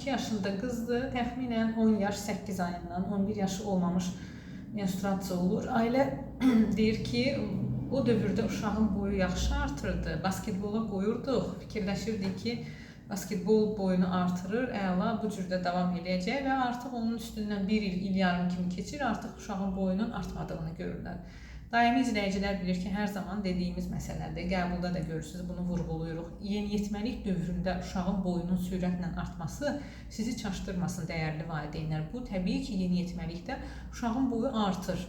2 yaşında qızdır, təxminən 10 yaş 8 ayından 11 yaşı olmamış menstruasiya olur. Ailə deyir ki, o dövrdə uşağın boyu yaxşı artırdı, basketbola qoyurduq, fikirləşirdik ki, basketbol boyunu artırır, əla, bu cürdə davam eləyəcək və artıq onun üstündən bir il, il yarım kimi keçir, artıq uşağın boyunun artmadığını görürlər. Daimi izləyicilər bilir ki, hər zaman dediyimiz məsələdir. Qəbulda da görürsünüz, bunu vurğulayırıq. Yeniyetməlik dövründə uşağın boyunun sürətlə artması sizi çaşdırmasın, dəyərli valideynlər. Bu təbii ki, yeniyetməlikdə uşağın boyu artır.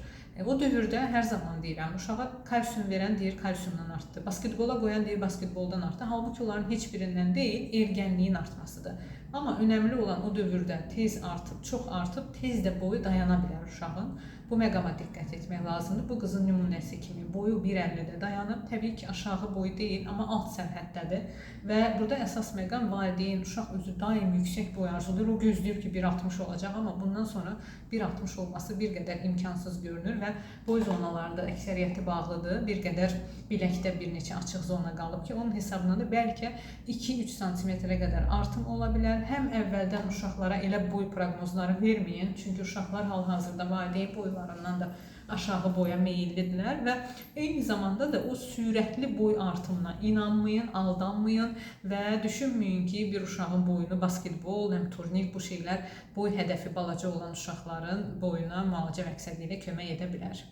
O dövrdə hər zaman deyirəm, uşağa kalsium verən deyir, kalsiumdan artdı. Basketbola qoyan deyir, basketboldan artdı. Halbuki onların heç birindən deyil, ergənliyin artmasıdır. Amma önəmli olan o dövrdə tez artıb, çox artıb, tez də boyu dayana bilər uşağın. Bu məqama diqqət etmək lazımdır. Bu qızın nümunəsi kimi boyu 1,50-də dayanıb. Təbii ki, aşağı boy deyil, amma alt sərhəddədir. Və burada əsas məqam valideyn, uşaq özü daim yüksək boy arzulayır. O gözləyir ki, 1,60 olacaq, amma bundan sonra 1,60 olması bir qədər imkansız görünür və boy zonalarında əksəriyyəti bağlıdır. Bir qədər biləkdə bir neçə açıq zona qalıb ki, onun hesabına da bəlkə 2-3 sm-ə qədər artım ola bilər. Həm əvvəldən uşaqlara elə boy proqnozları verməyin, çünki uşaqlar hal-hazırda valideyn boylarından da aşağı boya meyillidirlər və eyni zamanda da o sürətli boy artımına inanmayın, aldanmayın və düşünməyin ki, bir uşağın boyunu basketbol, həm turnik bu şeylər boy hədəfi balaca olan uşaqların boyuna müalicə məqsədi ilə kömək edə bilər.